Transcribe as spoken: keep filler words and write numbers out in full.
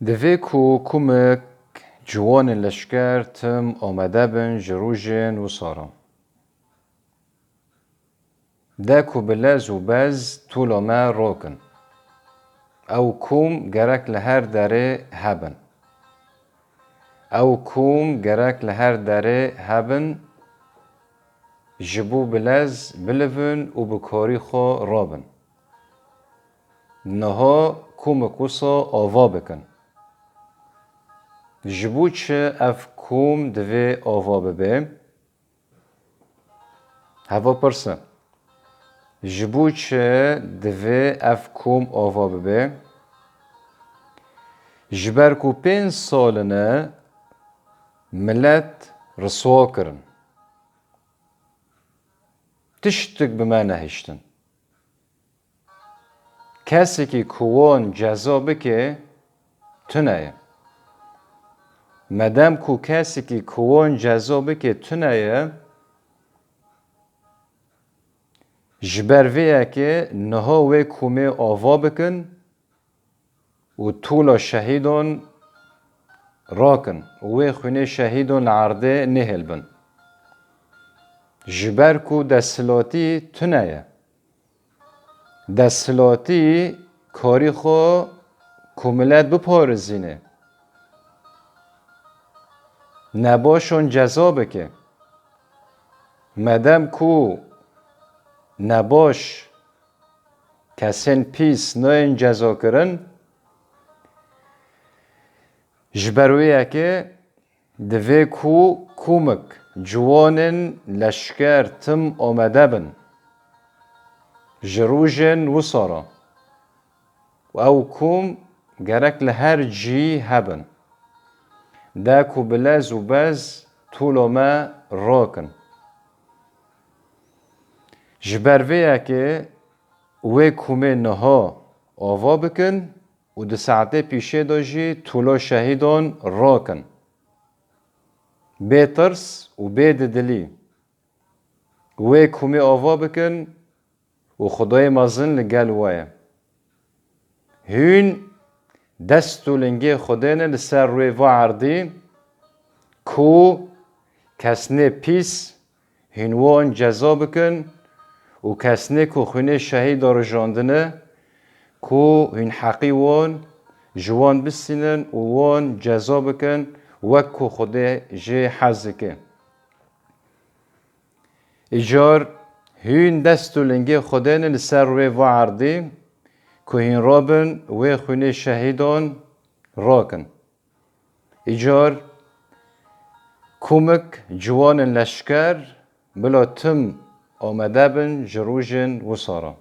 Divê ku kumik ciwanên leşker tim amade bin ji rojên wisa re. De ku bi lez û bez tûla me rakin. Ew kom gerek li her derê hebin. Ew kom gerek li her derê hebin, ji bo bi lez bilivin û bi karî xwe rabin. Niha komik wisa ava bikin. Ji bo çi ev kom divê ava bibe? Heva pirs e. Ji bo çi divê ev kom ava bibe? Ji ber ku pênc sal in e milet riswa kirin. Tiştik bi me nehiştin. Kesekî ku wan ceza bike, tune ye. Medem ku kesekî ku wan ceza bike tune ye, ji ber vê yekê niha wê komê ava bikin û tûla şehîdan rakin û wê xwînê şehîdan li erdê nehêlbin. Ji ber ku desthilatî tune ye. Desthilatî karî xwe ku milet biparêzîne. Nebaşan ceza bike. Medem ku nebaş, kesên pîs nayên cezakirin, ji ber wê yekê divê ku komik ciwanên leşker tim amade bin ji rojên wisa re. Û ew kom gerek li her cî hebin. De ku bi lez û bez tûla me rakin. Ji ber vê yekê wê komê niha ava bikin û di saetê pîşê de jî tûla şehîdan rakin. Bê tirs û bê didilî wê komê ava bikin û Xwedayê mezin li gel we ye. Hûn dest û lingê Xwedê ne li ser rûyê va erdî ku kesnê pîs hûn wan ceza bikin û kesnê ku xwînê şehîda rijandine ku hûn heqî wan ji wan bistînin û wan ceza bikin wek ku Xwedê jê hez dike. Îcar hûn dest û lingê Xwedê ne li ser rûyê va erdî ku hûn rabin wê xwînê şehîdan rakin. Îcar komik ciwanên leşker bila tim amade bin ji rojên wisa re.